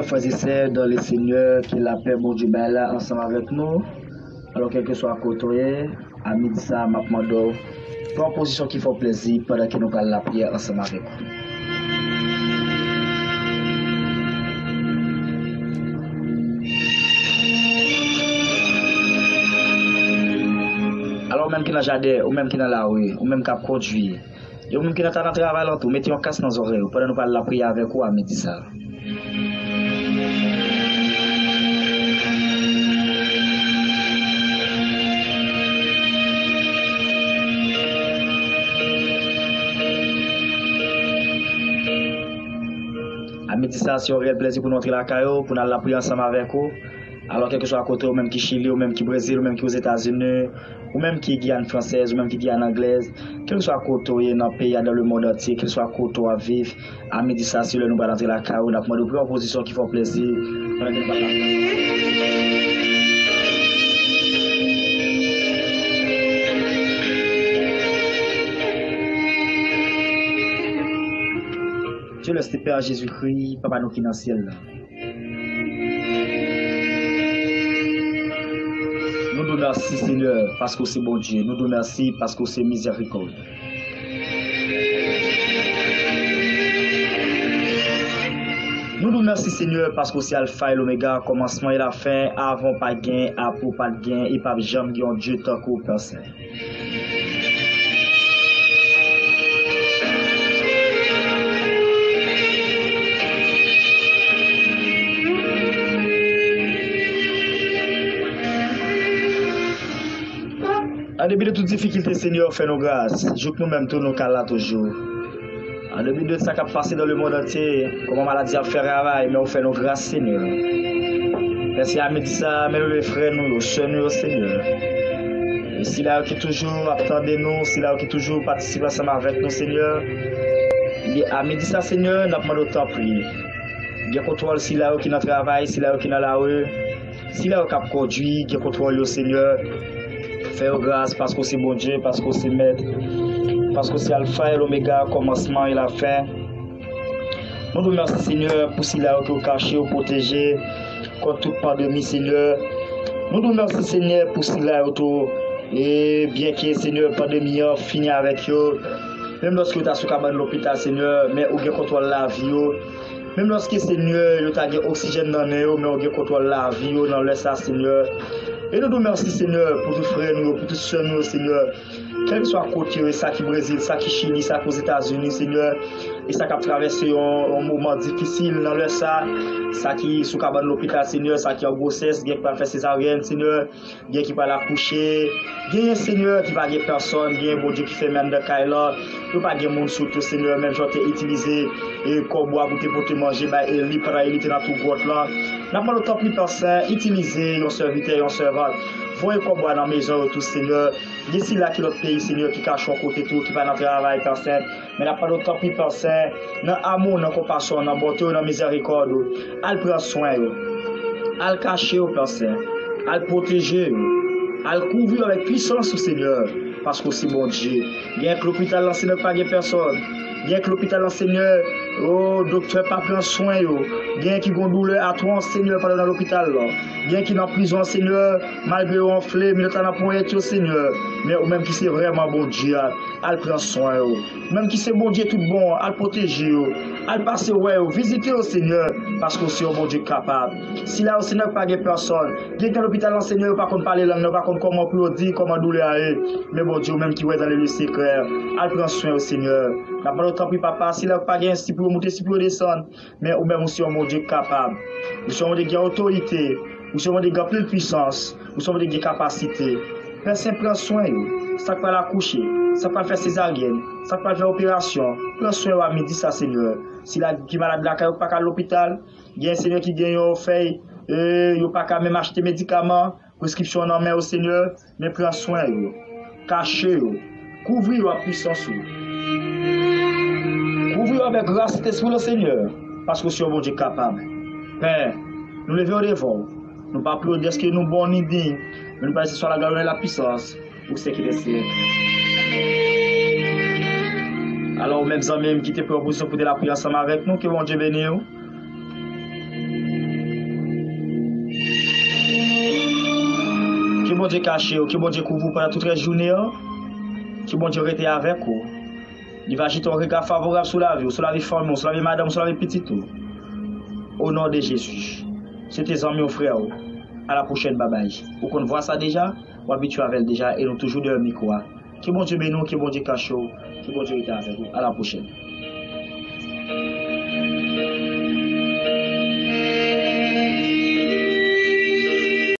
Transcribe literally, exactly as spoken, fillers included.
Frères et sœurs dans le Seigneur, ke lapè Bondye bay la ansanm avèk nou. Alò, kèlkeswa kote w ye, a midi sa a, m ap mande w pran pozisyon ki fè w plezi pandan ke nou pral lapriyè ansanm avèk ou. Alò, ou menm ki nan jaden, ou menm ki nan lari, ou menm k ap kondui, e ou menm ki nan ta nan travay lan tou, mete yon kas nan zòrèy ou pandan nou pral lapriyè avèk ou a midi sa a. A midi sa a, se yon reyèl plezi pou nou antre lakay ou, pou n al lapriyè ansanm avèk ou. Alò, kèlkeswa kote ou menm ki Chili, ou menm ki Brezil, ou menm ki Ozetazini, ou menm ki Giyàn fransèz, ou menm ki Giyàn anglèz, kèlkeswa kote ou ye nan peyi a, dans le monde entier, kèlkeswa kote w ap viv, a midi sa, se lè nou pral antre lakay ou, n ap mande w pran yon pozisyon ki fè w plezi. Dieu le Père Jésus-Christ, Papa nou ki nan syèl la. Nou di w mèsi, Senyè, paske w se Bondye. Nou di w mèsi paske w se mizèrikòd. Nou di w mèsi, Senyè, paske w se Alfa e Lomega, kòmansman e lafen, avan w pa t gen, apre w pa t gen, e p ap janm gen yon Dye tankou w, Pè Sen. An depi de tout difikilte, Senyè, ou fè nou gras. Jouk nou menm tou, nou ka la toujou. An depi de sa k ap pase dans le monde entier, kòman maladi ap fè ravay, men ou fè nou gras, Senyè. Mèsi a midi sa a, men leve frè nou yo, sè nou yo, Senyè. E sila yo ki toujou ap tande nou, sila yo ki toujou patisipe ansanm avèk nou, Senyè. Li a midi sa, Senyè, n ap mande w tanpri. Gen kontwòl sila yo ki nan travay, sila yo ki nan lari. Sila yo k ap kondui, gen kontwòl yo, Senyè. Fè yo gras, paske w se Bondye, paske w se Mèt, paske w se Alfa e Lomega, kòmansman e lafen. Nou di w mèsi, Senyè, pou sila yo ke w kache, w pwoteje kont tout pandemi, Senyè. Nou di w mèsi, Senyè, pou sila yo tou, e byenke, Senyè, pandemi an fini avèk yo, menm lòske yo ta sou kabann lopital, Senyè, men ou gen kontwòl lavi yo. Menm lòske, Senyè, yo ta gen oksijèn nan nen yo, men ou gen kontwòl lavi yo nan lè sa, Senyè. E nou di w mèsi, Senyè, pou tout frè nou yo, pou tout sè nou yo, Senyè. Kèlkeswa kote yo ye, sa ki Brezil, sa ki Chili, sa ki Ozetazini, Senyè. E sa k ap travèse yon, yon moman difisil nan lè sa. Sa ki sou kabann lopital, Senyè, sa ki an gwosès, gen ki pral fè sezaryèn, Senyè. Gen ki pral akouche. Genyen, Senyè, ki pa gen pèsòn. Genyen, Bondye, ki fèmen anndan kay la. Yo pa gen moun sou yo, Senyè, menm jan w te itilize, e, kòbo a pou te pote manje bay Eli pandan Eli te nan twou gwòt lan. N ap mande w, tanpri, Pè Sen, itilize yon sèvitè, yon sèvant. Voye kòbo a nan mezon yo tou, Senyè. Gen sila ki lòt peyi, Senyè, ki kache yon kote tou, ki pa nan travay, Pè Sen. Men n ap mande w, tanpri, Pè Sen, nan amou, nan konpasyon, nan bonte w, nan mizèrikòd ou, al pran swen yo. Al kache yo, Pè Sen. Al pwoteje yo. Al kouvri yo avèk pwisans ou, Senyè, paske w se Bondye. Gen k lopital lan, Senyè, k pa gen pèsòn. Gen k lopital lan, Senyè, o, doktè pa pran swen yo. Gen ki gon doulè atwòs, Senyè, pandan yo nan lopital lan. Gen ki nan prizon, Senyè, malgre yo anfle, minòt la nan ponyèt yo, Senyè. Men ou menm ki se vrèman Bondye a, al pran swen yo. Ou menm ki se Bondye tout bon an, al pwoteje yo. Al pase wè yo, vizite yo, Senyè, paske w se yon Bondye k kapab. Sila yo, Senyè, ki pa gen pèsòn, gen k nan lopital lan, Senyè, yo pa konn pale lang nan, yo pa konn kòman pou yo di kòman doulè a ye. Men Bondye, ou menm ki wè dans les lieux secrets, al pran swen yo, Senyè. N ap mande w, tanpri, Papa, sila yo ki pa gen si pou yo moute, si pou yo desann, men ou menm, ou se yon Bondye k kapab. Ou se yon Bondye ki gen otorite. Ou se yon Bondye ki gen anpil pwisans. Ou se yon Bondye ki gen kapasite. Pè Sen, pran swen yo. Sa k pral akouche, sa k pral fè sezaryèn, sa k pral fè operasyon, pran swen yo a midi sa, Senyè. Sila ki malad lakay yo, ki pa ka al lopital, gen, Senyè, ki gen yon fèy, e, yo pa ka menm achte medikaman, preskripsyon nan men yo, Senyè, men pran swen yo. Kache yo. Kouvri yo ak pwisans ou. Kouvri yo avèk gras Sentespri w, Senyè, paske w se yon Bondye kapab. Pè, nou leve yo devan w. Nou pa priye w dèske nou bon ni diy, men nou pa di se swa laglwa, lonè, lapwisans, ou se ki te se. Alò, ou menm zanmi m ki te pran pozisyon pou te lapriyè ansanm avèk nou, ke Bondye beni w. Bondye kache w, ke Bondye kouvri w pandan tout rès jounen an. Ke Bondye rete avèk ou. Li va jete yon rega favorab sou lavi w, sou lavi fanmi w, sou lavi madanm w, sou lavi pitit ou. O non de Jezi. Se te zanmi w, frè w. A la pwochèn, babay. Ou konn vwa sa deja, ou abitye avè l deja e nou toujou dèyè mikwo a. Ke Bondye beni w, ke Bondye kache w, ke Bondye rete avèk ou. A la pwochèn.